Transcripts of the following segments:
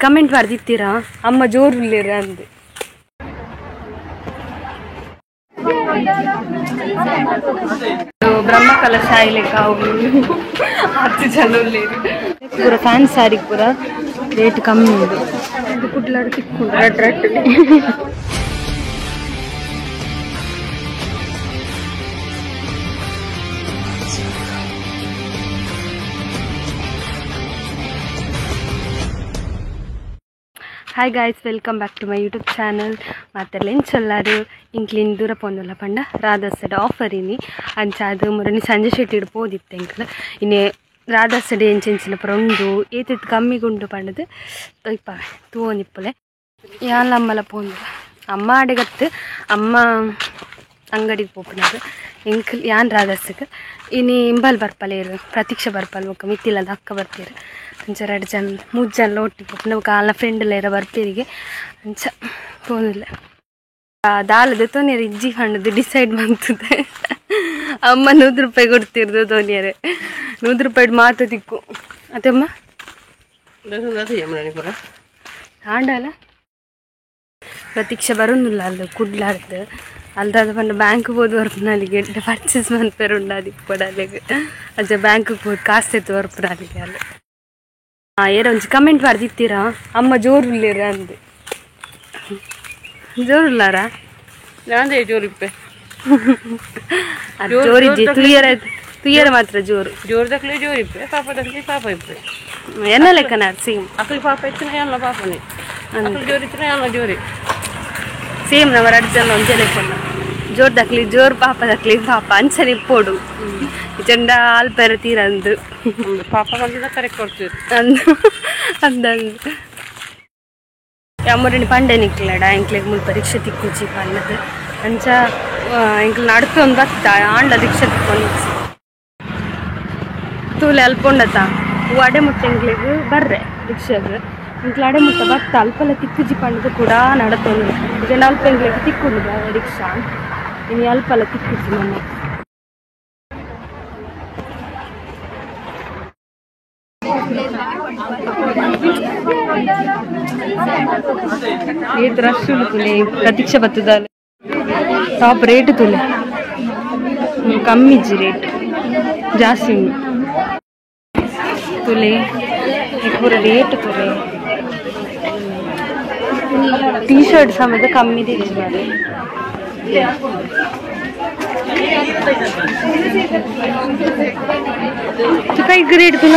Comment ಮಾಡ್ದಿತ್ತೀರಾ ಅಮ್ಮ ಜೋರುಲ್ಲೇರ ಅಂದೆ. ಬ್ರಹ್ಮ ಕಲಶ ಆಯ್ಲೆಕ್ಕ ಹತ್ತು ಜನ ಉಲ್ಲೇರು. ಪೂರ ಫ್ಯಾನ್ ಸ್ಯಾರಿ ಪೂರ ರೇಟ್ ಕಮ್ಮಿ ಉಂಡು. ಇದು ಕುಡ್ಲಾಡು ತಿಕ್ಕೊಂಡು ರಡ್ ರಡ್. Hi guys, welcome back to my YouTube channel. ಮಾತೆಲ್ಲ ಚಲ್ಲಾರು ಇಂಕ್ಲಿನ್ ದೂರ ಪೋಂದಲ್ಲ ಪಂಡ ರಾಧಾಸಡ್ ಆಫರ್ ಇನಿ ಅಂಚಾದು ಮುರನಿ ಸಂಜೆ ಶೆಟ್ಟಿ ಪೋದಿತ್ತು ಎಂಕ್ಲ ಇನ್ನೆ ರಾಧಾಸಡ್ ಎಂಚೆಂಚಿನ ಪುರ ಉಂಡು ಏತಿತ್ತು ಕಮ್ಮಿಗುಂಡು ಪಂಡದು ತೊಯ್ಪ ತೂವೊಂದಿಪ್ಪಲೆ ಯಾನ್ಲ ಅಮ್ಮಲ ಪೋಂದಿಲ್ಲ. ಅಮ್ಮ ಅಡೆಗತ್ತು ಅಮ್ಮ ಅಂಗಡಿಗೆ ಪೋಪುನದು ಎಂಕ್ಲ್ ಯಾನ್ ರಾಧಾಸಕ್ಕೆ ಇನಿ ಇಂಬಲ್ ಬರ್ಪಲೇರು ಪ್ರತೀಕ್ಷೆ ಬರ್ಪಲ್ ಬೊಕ್ಕ ಮಿತ್ತಿಲ್ಲದ ಅಕ್ಕ ಬರ್ತೀರು ಅಂಚ ಎರಡು ಜನ ಮೂರು ಜನ ಒಟ್ಟಿ ಪೋಪುನ ಬೊಕ್ಕ ಆಲ್ನ ಫ್ರೆಂಡ್ ಎಲ್ಲ ಇರ ಬರ್ತೀರಿಗೆ ಅಂಚ ಪೋನಿಲ್ಲ. ದಾಲದ ತೋನಿಯರು ಇಜ್ಜಿ ಪಂಡದು ಡಿಸೈಡ್ ಮಂತದೆ. ಅಮ್ಮ 100 ರೂಪಾಯಿ ಕೊಡ್ತಿರ್ದು ತೋನಿಯರು 100 ರೂಪಾಯಿ ಮಾತು ತಿಕ್ಕು ಅತ್ತಮ್ಮ ಆಂಡಲ್ಲ. ಪ್ರತೀಕ್ಷೆ ಬರೋದಿಲ್ಲ ಅಲ್ಲಿ ಕುಡ್ಲಾರ್ದು ಅಲ್ದಾದ ಪಂಡ ಬ್ಯಾಂಕ್ ಹೋದ್ ವರ್ಪುನಲ್ಲಿಗೆ ಪರ್ಚೇಸ್ ಮನ್ಪೆರ್ ಉಂಡು ಅದಕ್ಕೆ ಕೊಡಲಿಗೆ ಅಜ್ಜ ಬ್ಯಾಂಕ್ಗೆ ಹೋದ್ ಕಾಸು ಎತ್ತು ವರ್ಪುನಲ್ಲಿಗೆ ಅಲ್ಲಿ. ಏರೋ ಒಂಜಿ ಕಮೆಂಟ್ ಮಾಡ್ದಿತ್ತೀರಾ ಅಮ್ಮ ಜೋರುಲ್ಲೇರ ಅಂದೆ. ಜೋರುಲ್ಲಾರ ನಾಂದೇ ಜೋರಿಪ್ಪೆ ಅದು ಜೋರಿಜ್ಜಿ ತುಯ್ಯರ ತುಯ್ಯರ ಮಾತ್ರ ಜೋರು ಜೋರು ದಕ್ಲೆ ಜೋರಿಪ್ಪೆ ಪಾಪ ದಕ್ಲೆ ಪಾಪ ಇಪ್ಪೆ ಎನ್ನ ಲೆಕ್ಕನ ಸೇಮ್ ಅಕ್ಲಿ ಪಾಪ ಇತ್ತಿನ ಎಲ್ಲ ಪಾಪನೇ ಅಕ್ಲಿ ಜೋರಿತ್ತಿನ ಎಲ್ಲ ಜೋರಿ ಸೇಮ್ ನಮ್ಮ ಎರಡು ಜನ ಒಂಜೆ ಲೆಕ್ಕನ ಜೋರು ದಕ್ಲಿ ಜೋರು ಪಾಪ ದಕ್ಲಿ ಪಾಪ ಅಂಚನೆ ಇಪ್ಪೋಡು ಚಂಡ ಆಲ್ಪೆರ ತೀರಂದು ಪಾಪ ಬಂದಿದ್ದ ಕರೆಕ್ಟ್ ಕೊಡ್ತೀರಿ ಅಂದು ಅಂದಂದು ಅಮ್ಮರಣಿ ಪಂಡೆ ನಿಕ್ಲಡ ಎಂಕ್ಲೆಗ್ ಮುಲ್ಪ ರಿಕ್ಷೆ ತಿಕ್ಕುಚಿ ಪನ್ನದು ಅಂಚ ಎಂಕ್ಲ ನಡ್ತು ಒಂದು ಬತ್ತ ಆಂಡ ರಿಕ್ಷೆ ತಿಕ್ಕೊಂಡು ತೂಲೆ ಅಲ್ಪೊಂಡತ ಹೂ ಅಡೆ ಮುಟ್ಟ ಎಂಕ್ಲೆಗ್ ಬರ್ರೆ ರಿಕ್ಷೆಗ್ ಎಂಕ್ಲ ಅಡೆ ಮುಟ್ಟ ಬತ್ತ ಅಲ್ಪಲ ತಿಕ್ಕುಜಿ ಪಂಡದು ಕೂಡ ನಡತೊಂದು ಜನ ಅಲ್ಪ ಎಂಕ್ಲೆಗ್ ತಿಕ್ಕುಂಡು ರಿಕ್ಷಾ ಇನ್ನು ಅಲ್ಪಲ ತಿಕ್ಕುಜಿ ನನ್ನ. ಏತ್ ರಶ್ ಉಂಡು ತುಲೆ ಪ್ರತೀಕ್ಷೆ ಬತ್ತದಾಲೆ ಟಾಪ್ ರೇಟ್ ತುಲೆ ಕಮ್ಮಿ ಇಜ್ಜಿ ರೇಟ್ ಜಾಸ್ತಿ ಉಂಡು ತುಲೆ ಪೂರ ರೇಟ್ ತುಲೆ. ಟೀ ಶರ್ಟ್ ಸಮೇತ ಕಮ್ಮಿ ಇಜ್ಜಿ ಮಾರೆ. ಕೈಗೆ ರೇಟ್ ತುಲ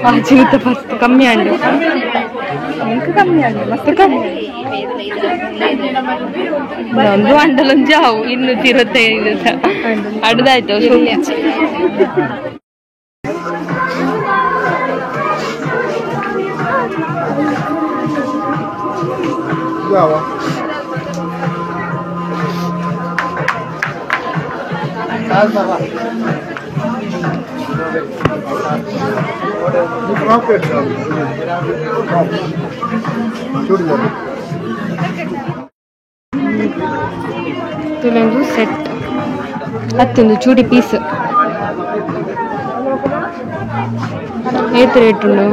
ಆಚಿನ ಫಸ್ಟ್ ಕಮ್ಮಿ ಅಂಡು ಕಮ್ಮಿ ಅಂಡು ಮಸ್ತ್ ಕಮ್ಮಿ ಒಂದು ಅಂಡಲೊಂದು ಜಾವು ಇನ್ನು 25 ಅಡ್ದಾಯ್ತು. ತುಲೊಂದು ಸೆಟ್ ಹತ್ತೊಂದು ಚೂಡಿ ಪೀಸ್ ಏತ್ ರೇಟ್ ಉಂಡು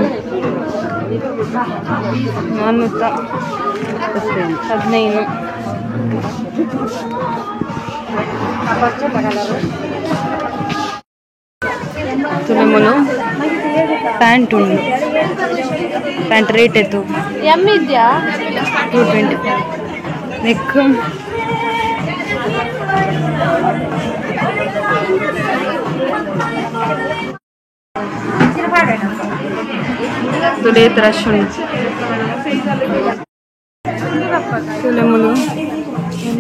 415. ತುಲಮುಲು ಪ್ಯಾಂಟ್ ಉಂಡು ಪ್ಯಾಂಟ್ ರೇಟ್ ಎತ್ತು 220 ನೆಕ್ ತುಲೇತ್ ರಶ್ ಉಂಡು. ತುಲಮುಲು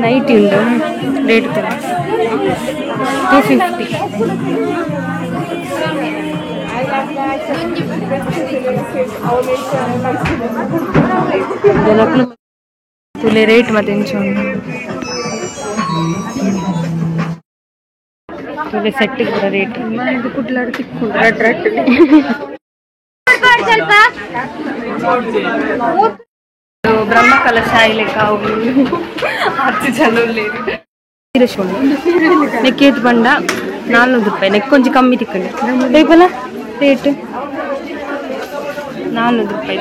ನೈಟಿ ಉಂಡು ರೇಟ್ 250. ತುಲೆ ರೇಟ್ ಮತ್ತೆ ಉಂಡು ತುಲೆ ಸೆಟ್ ಪೂರ ರೇಟ್ ಕುಡ್ಲಾಡು ತಿಕ್ಕೊಂಡು ರಡ್ ರಡ್. ಬ್ರಹ್ಮ ಕಲಶ ಆಯ್ಲೆಕ್ಕ ಹತ್ತು ಜನ ಉಲ್ಲೇರು. ನೆಕ್ಕೇತ್ ಪಂಡ 400 ರೂಪಾಯಿ ನೆಕ್ಕೊಂಜಿ ಕಮ್ಮಿ ತಿಕ್ಕಂಡು ಟೈಪಲ್ಲ Rate 400 ರೂಪಾಯಿ.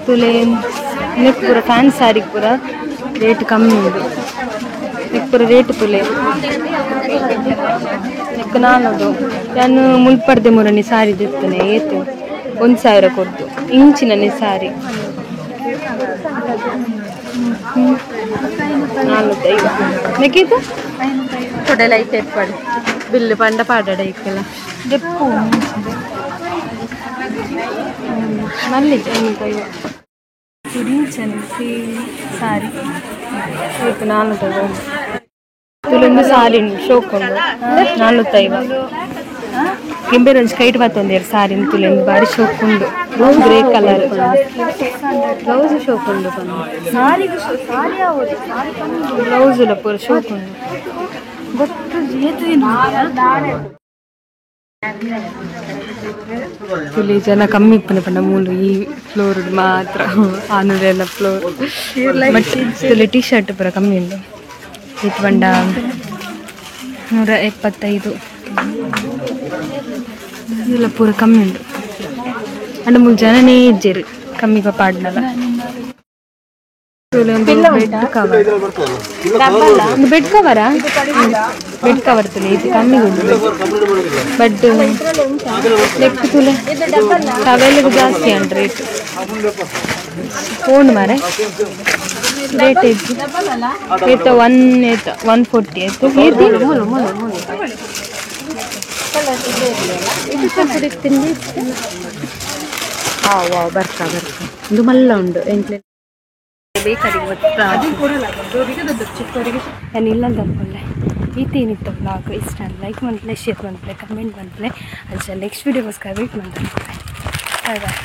ತುಲೆ ನೆಕ್ ಪೂರ ಫ್ಯಾನ್ ಸ್ಯಾರಿ ಪೂರ ರೇಟ್ ಕಮ್ಮಿ ಉಂಡು. ನೆಕ್ ಪೂರ ರೇಟ್ ತುಲೆ ನೆಕ್ 400. ನಾನು ಮುಲ್ಪರ್ದೆ ಮುರನಿ ಸಾರಿ ದಿತ್ತನೆ ಏತು 1000 ಕೊಡ್ದು ಇಂಚಿನನೆ ಸಾರಿ 450. ನೆಕ್ಕಿತ್ತು ಲೈಟ್ ಎಪ್ಪಡು ಬಿಲ್ಲು ಪಂಡ ಪಾಡಡ ಇಕ್ಕಲ್ಲ ದೆಪ್ಪು ಮಲ್ಲಿಗೆ 550. ಸಾರಿ ಆಯ್ತು 450. ತುಲೊಂದು ಸಾರಿ ಶೋಕ್ ಉಂಡು 450. ಗಿಂಬೆರ್ ಒಂಜಿ ಕೈಟ್ ಬತ್ತೊಂದೇರು ಸಾರಿ ತುಲೆಂದು ಬಾರಿ ಶೋಕ್ ಉಂಡು. Grey colour blouse ಶೋಕ್ ಉಂಡು. ಬ್ಲೌಸ್ ಪೂರ ಶೋಕ್ ಉಂಡು. ತುಲಿ ಜನ ಕಮ್ಮಿ ಇಪ್ಪನೆ ಪಂಡ ಮೂಲು ಈ ಫ್ಲೋರ್ ಮಾತ್ರ ಆನುದೆಲ್ಲ ಫ್ಲೋರ್. ಬಟ್ ತುಲಿ ಟೀ ಶರ್ಟ್ ಪೂರ ಕಮ್ಮಿ ಉಂಡು. ಇದು ಪಂಡ 175. ಇದೆಲ್ಲ ಪೂರ ಕಮ್ಮಿ ಉಂಡು. ಅಂಡ ಮೂಲು ಜನನೇ ಇಜ್ಜೆರು ಕಮ್ಮಿ ಪಾಡ್ನಲ್ಲ. ಬೆಡ್ ಕವರ್ bed ಕವರಾ bed cover ತುಲೆ ಇದು ಕಮ್ಮಿ ಉಂಟು. ಬಟ್ ಲೆಕ್ಕ ತುಲೆ ಟವೆಲ್ ಜಾಸ್ತಿ ಉಂಟು ರೇಟ್. ಫೋನ್ ಮಾರೆ ರೇಟ್ ಇತ್ತು ಏತ 140 ಆಯ್ತು. ಬರ್ತಾ ಬರ್ತಾ ಒಂದು ಮಲ್ಲ ಉಂಡು ಎಂಟ್ಲೆ ನಾನು ಇಲ್ಲ ತಪ್ಪಲ್ಲ. ಈತೇನಿತ್ತು ಬ್ಲಾಗ್ ಇಷ್ಟ ಲೈಕ್ ಮಾಡ್ಲೆ, ಶೇರ್ ಮಾಡ್ಲೆ, ಕಮೆಂಟ್ ಮಾಡ್ಲೆ. ಅಜ್ಜ ನೆಕ್ಸ್ಟ್ ವೀಡಿಯೋಗೋಸ್ಕರ ವೇಟ್ ಮಾಡ್ತಾರೆ. Bye boy.